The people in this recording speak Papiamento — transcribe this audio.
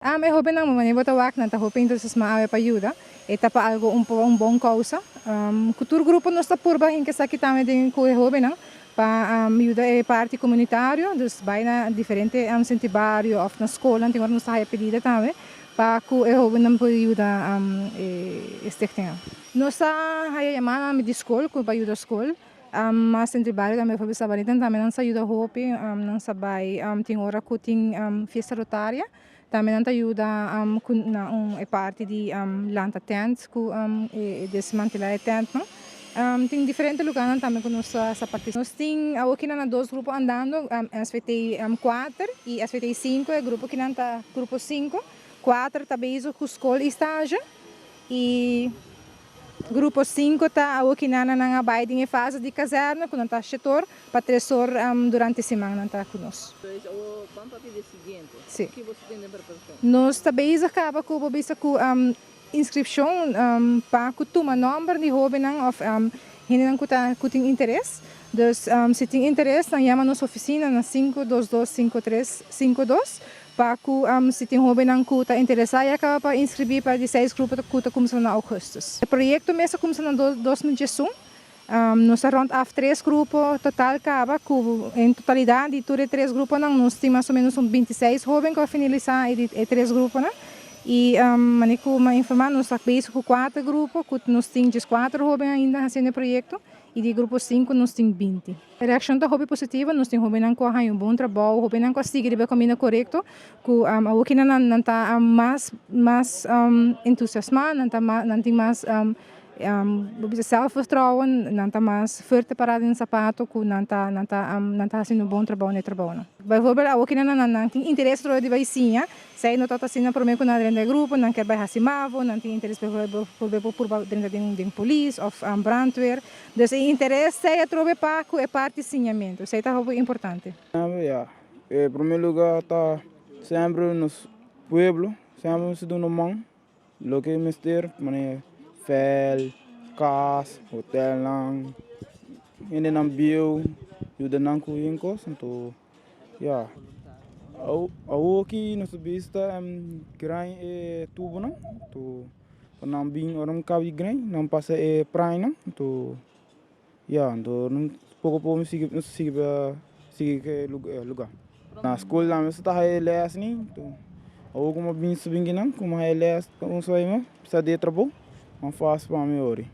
E hobennan manera bo ta wak nan ta hopi entusiasma awe pa yuda. E ta pa algo un un bon causa. Cu tur grupo nos ta purba hinca esaki tambe den cu e hobennan pa yuda e parti comunitario. Dus bay na diferente centro di bario of na scolnan tin ora nos ta haya pedida tambe pa cu e hobennan por yuda e stichtingnan. Nos ta haya yamada di scol cu pa yuda scol. Mas centro di bario tambe bijvoorbeeld Sabanita tambe nan sa yuda hopi. Nan sa bay tin ora cu tin fiesta rotaria. Tambe nan ta yuda ku na un e parti di lanta tent ku e desmantelá e tentnan. Tin diferente lugánan tambe ku nos sa partisipá. Nos tin awor kinan na dos grupo andando, SVT kuater i SVT sinku. E grupo kinan ta grupo sinku. Kuater ta bezig ku skol i stage i. Grupo sinku ta awo ki nan nan a bai den e fase di kazèrne ku nan ta shetor pa tres or durante siman nan ta ku nos. Pues awo ban papia di e siguiente. Si. Ki boso tin den preparashon? Nos ta bezig kaba ku bo bisa ku inskripshon pa ku tuma nòmber di hóbennan òf hendenan ku ta ku tin interes. Dus si tin interes nan yama nos ofisina na sinku dos dos sinku tres sinku dos Pa ku si tin hobennan ku ta interesá ya kaba pa inskribí pa di seis grupo ku ta kumsa na ougùstùs. E proyekto mes a kumsa na 2011. Nos a rònt af tres grupo total kaba ku en totalidat di tur e tres gruponan nos tin mas o ménos un 26 hoben ku a finalisá e e tres gruponan. I manera ku mi a informá nos ta bezig ku kuater grupo ku nos tin 14 hoben ainda hasiendo e proyekto i di grupo sinku nos tin 20. E reakshon ta hopi positivo, nos tin hobennan ku a haña un bon trabou, hobennan ku a sigui riba e kaminda korekto, ku awokinan nan nan ta mas mas entusiasmá, nan ta mas nan tin mas bo bisa sèlfvertrouwen, nan ta mas fuerte pará den sapato ku nan ta nan ta nan ta hasiendo un bon trabou na e trabounan. Baivoorbeeld awokinan nan nan tin interes atrobe di bai siña, Esei no ta asina prome ku nan drenta e grupo, nan kier bai hasi mavo, nan tin interes por por purba drenta den den polis òf brandweer. Dus e interes sei atrobe pa ku e parti siñamentu. Esei ta hopi importante. Ya, e prome lugar ta semper nos pueblo, semper nos duna man loke mester manera vèl, kas, hotelnan, hendenan bieu yuda nan ku yen kos anto. Ya, awoki nos ta bista grain e tubonan, anto pa nan bin ora nan kaba di grain nan pasa e prainan, anto ya, anto poko poko nos sigui nos sigui pa sigui ku e luga. Na skol tambe nos ta haya e lès ni, anto awor ku mi a bin subi kinan ku mi a haya lès un sa di e trabou, mas fásil pa mi ori.